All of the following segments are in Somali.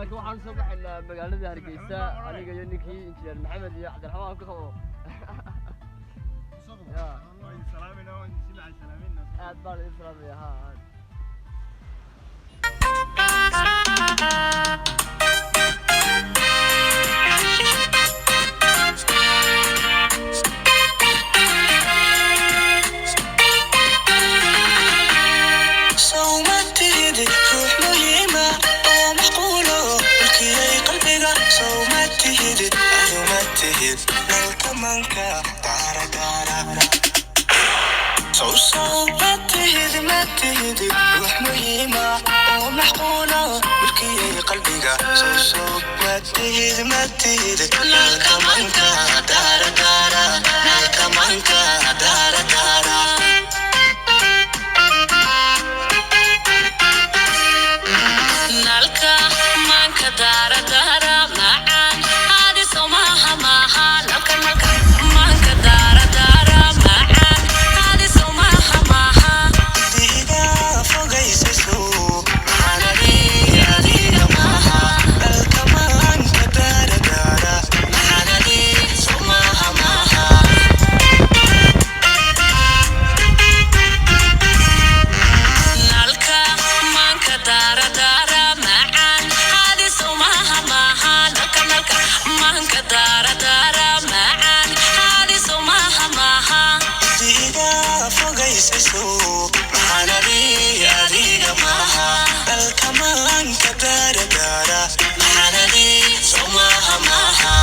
Saaka waxaan soo baxaynaa magaalada Hargeysa, aniga iyo ninkii Injineer Maxamed iyo Cabdiraxmaan ku qabo. Ya, aad baan idin salaamaya. Ha, aad. Sawmatihid ruux muhiima oo macquulo mulkiyay qalbiga. Sawmatihid, adumatihid nalka manka daaradaara. Sawmatihid, matihid ruux muhiima oo macquulo mulkiyay qalbiga. Sawmatihid, matihid nalka manka daaradaara, nalka manka daaradaara. Nalka manka daara daara macaan haadiso maaha maaha. Nalka, nalka manka daara daara macaan haadiso maaha maaha. Diga fogaysiso maxaanadi adiga maaha dalka maanka daaradaara maxaanadi so maaha maaha. Nalka manka daara daara macaan haadiso maaha maaha. Nalka, nalka manka daara daara macaan haadiso maaha maaha. Diga fogaysiso maxaanadi adiga maaha dalka maanka daaradaara maxaanadi so maaha maaha.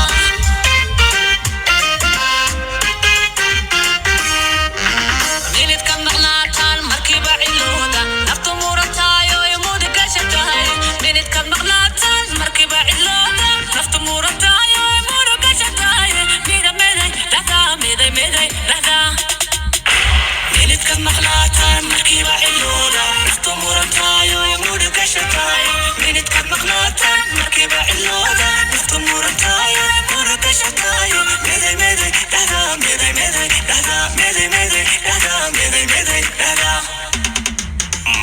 Minidka maqnaataan markiiba cilooda naftu murantayo muda gasha tahay. Minidka maqnaataan markiiba cilooda naftu murantayo muda gasha tahay. Mida miday dhahdaa, miday miday dhahdaa. Minidkad maqnaataan markiiba cilooda naftu murantaayo mudho gashataay. Minidkad maqnaataan markiiba cilooda naftu murantaayo mudho gashataayo. Miday miday dhahdaa, miday miday dhahdaa, miday miday dhahdaa, miday miday dhahdaa.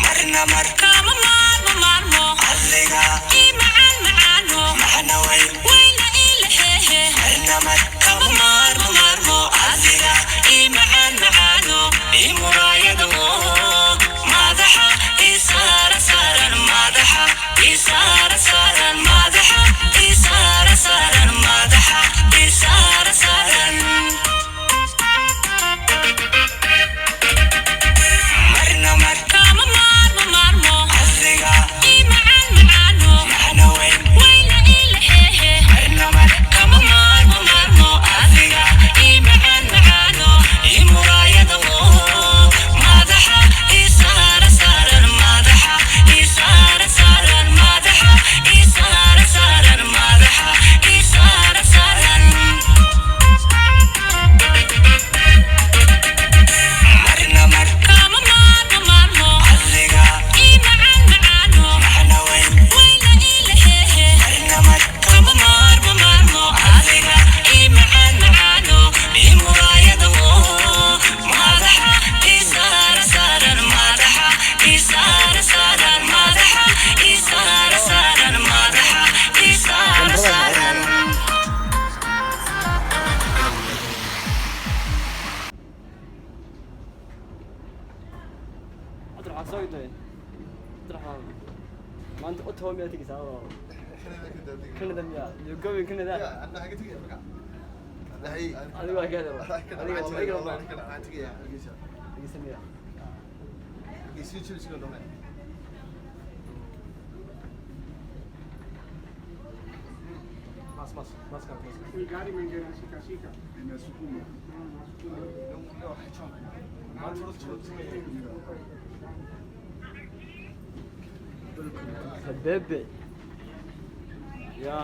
Marna mar Kama maarmo maarmo adiga ii macaan macaano maxna weyn weyna ii laheehe. Marna mar kama maarmo maarmo adiga ii macaan macaano ii muraayado madaxa ii saara saaran, madaxa ii saara saaran, madaxa ii saara saaran, madaxa ii saara saaran. Marna mar Kama maarmo maarmo adiga ii macaan macaano maxna weyn weyna ii laheehe. Marna mar kama maarmo maarmo adiga ii macaan macaano ii muraayado madaxa ii saara saaran, madaxa ii saara saaran, madaxa ii saara saaran, madaxa ii saara saaran. Marna mar Kama maarmo maarmo adiga ii macaan macaano maxna weyn weyna ii laheehe. Marna mar kama maarmo maarmo adiga ii macaan macaano ii muraayado madaxa ii saara saaran, madaxa ii saara saaran, madaxa ii saara saaran, madaxa ii saara saaran. Cabdiraxmaan soo idnay. Cabdiraxmaan, maanta Ottawa miyaa tegeysaa oo Canada miyaa? You going Canada? Adigu waa Canada. Adiga adiga ma Hargeysa miyaa? Gari mwingine shika shika. Habebe. Ya,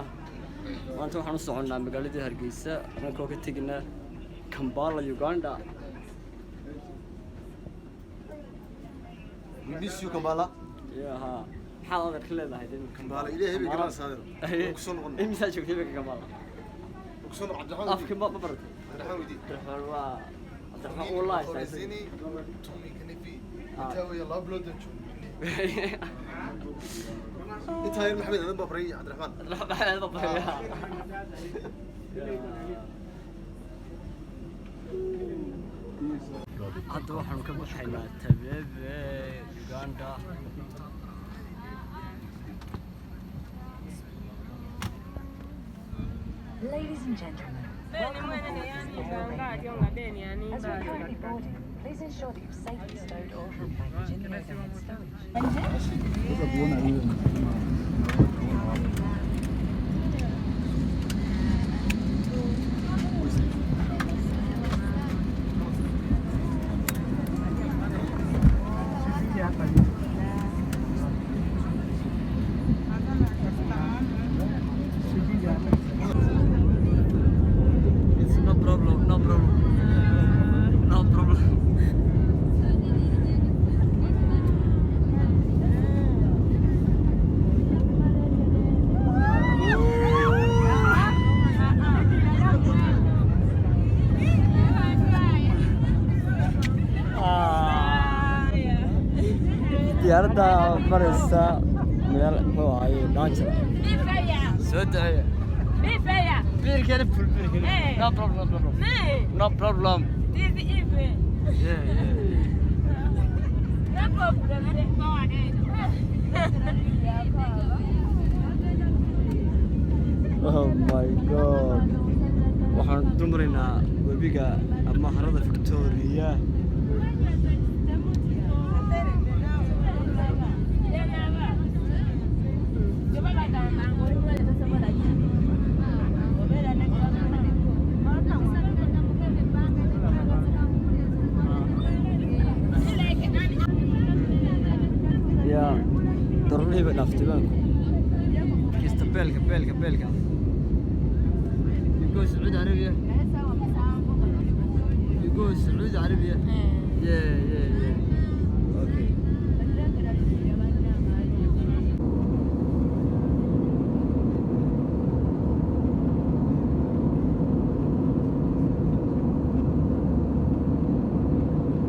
maanta waxaan u soconnaa magaaladii Hargeysa, anagoo ka teginaa Kampala, Uganda. We miss you, Kampala. Ya, ha, maxaad adeer ka leedahay dee? Kampala, ilaahay bay garanaysaa adeer. Waan ku soo noqonnay. Imisaa joogtay imika Kampala? Ku soo noq Cabdiraxmaan. Afkii ma baratay? Cabdiraxmaan weydii. Cabdiraxmaan waa Cabdiraxmaan uu laa Horeysini, Tumi Kanifi. Intaa weeye 2 bilood aan joognay. Intaa yar Maxamed Aadan baa baray Cabdiraxmaan. Hadda waxaanu ka baxaynaa Tabeebe, Uganda. Ladies and gentlemen, welcome aboard this Air Arabia flight. As we're currently boarding, please ensure that you've safely stowed all hand baggage in the overhead storage. It's no problem, no problem, no problem. Diyaaradda maraysa meel muxuu ahaye danger. Soo daaya. Be careful, be careful. No problem, no problem. No problem. Yeah. Oh my God. Waxaan dul maraynaa webiga ama harada Victoria. Yaa daruurihii bay dhaaftay baanku. Kista beelka beelka beelka. You go Saudi Arabia. You go Saudi Arabia. Yeah.